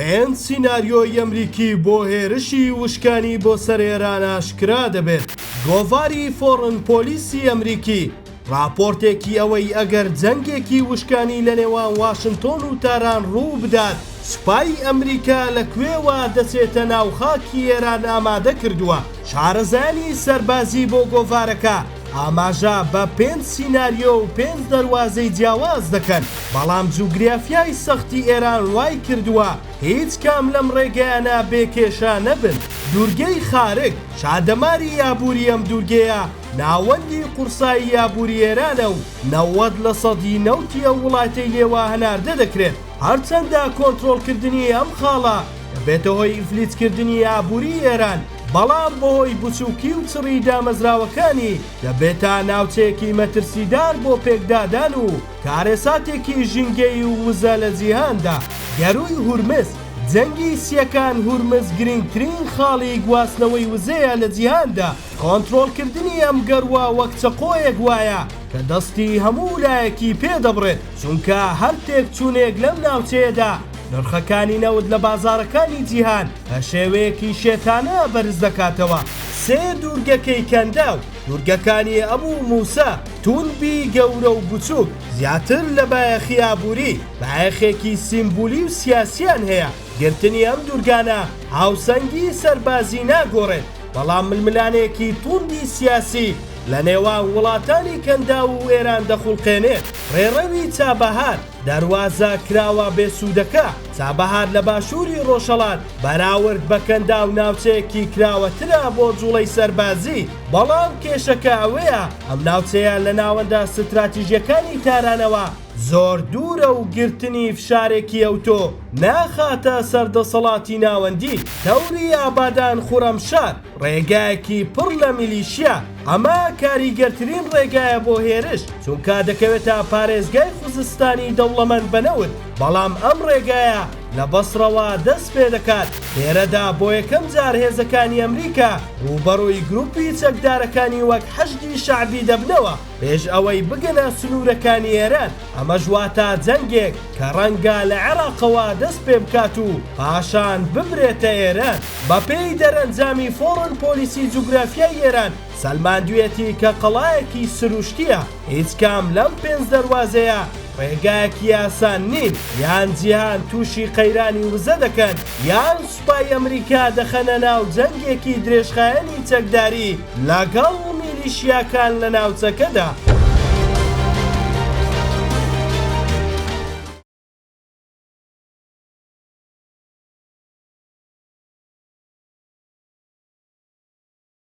پێنج سیناریۆی ئەمریکی بۆ هێرشی وشکانی بۆ سەر ئێران ئاشکرا دەبێت. گۆڤاری فۆڕن پۆلیسی ئەمریکی ڕاپۆرتێکی ئەوەی ئەگەر جەنگێکی وشکانی لە نێوان واشنتۆن و تاران ڕوو بدات، سوپای ئەمریکا لە کوێوە دەچێتە ناو خاکی ئێران ئامادە کردووە. شارەزایانی سەربازی بۆ گۆڤارەکە ئاماژە بە پێنج سیناریۆ و پێنج دەروازەی جیاواز دەکەن، بەڵام جوگرافیای سەختی ئێران وای کردووە هیچ کام لەم ڕێگەیانە بێ کێشە نەبن. دوورگەی خارک، شادەماری ئابووری ئەم دوورگەیە ناوەندی قورسایی ئابووری ئێرانە و 90 لە سەدی نەوتی ئەو وڵاتەی لێوە هەناردە دەکرێت. هەرچەندە کۆنترۆڵکردنی ئەم خاڵە دەبێتە هۆی ئیفلیجکردنی ئابووری ئێران، بەڵام بەهۆی بچووکی و چڕی دامەزراوەکانی دەبێتە ناوچەیەکی مەترسیدار بۆ پێکدادان و کارەساتێکی ژینگەیی و وزە لە جیهاندا. گەرووی هورمز، جەنگی سییەکان هورمز گرنگترین خاڵی گواستنەوەی وزەیە لە جیهاندا، کۆنترۆڵکردنی ئەم گەرووە وەک چەقۆیەک وایە کە دەستی هەموو لایەکی پێ دەبڕێت، چونکە هەر تێکچوونێک لەم ناوچەیەدا نرخەکانی نەوت لە بازاڕەکانی جیهان بە شێوەیەکی شێتانە بەرز دەکاتەوە. سێ دوورگەکەی کەنداو، دوورگەکانی ئەبو موسا، تونبی گەورە و بچووک، زیاتر لە بایەخی ئابووری، بایەخێکی سیمبولی و سیاسییان هەیە. گرتنی ئەم دوورگانە هاوسەنگی سەربازی ناگۆڕێت، بەڵام ململانێکی توندی سیاسی لە نێوان وڵاتانی کەنداو و ئێران دەخوڵقێنێت. ڕێڕەوی چابەهار، دەروازە کراوە بێسوودەکە، چابەهار لە باشووری ڕۆژهەڵات بەراورد بە کەنداو ناوچەیەکی کراوەترە بۆ جوڵەی سەربازی، بەڵام کێشەکە ئەوەیە ئەم ناوچەیە لە ناوەندە ستراتیژییەکانی تارانەوە زۆر دوورە و گرتنی فشارێکی ئەوتۆ ناخاتە سەر دەسەڵاتی ناوەندی. تەوری ئابادان خورەمشار، ڕێگایەکی پڕ لە میلیشیا، ئەمە کاریگەرترین ڕێگایە بۆ هێرش، چونکە دەکەوێتە پارێزگای خوزستانی دەوڵەمەند بە نەوت، بەڵام ئەم ڕێگایە لە بەسڕەوە دەست پێدەکات، لێرەدا بۆ یەکەم جار هێزەکانی ئەمریکا ڕووبەڕووی گروپی چەکدارەکانی وەک حەشدی شەعبی دەبنەوە پێش ئەوەی بگەنە سنوورەکانی ئێران. ئەمەش واتە جەنگێک کە ڕەنگە لە عێراقەوە دەست پێ بکات و پاشان ببرێتە ئێران. بەپێی دەرەنجامی فۆڕن پۆلیسی جوگرافیای ئێران سەلماندویەتی کە قەڵایەکی سروشتییە، هیچ کام لەم پێنج دەروازەیە ڕێگایەکی ئاسان نین، یان جیهان تووشی قەیرانی وزە دەکەن، یان سوپای ئەمریکا دەخەنە ناو جەنگێکی درێژخایەنی چەکداری لەگەڵ میلیشیاکان لە ناوچەکەدا.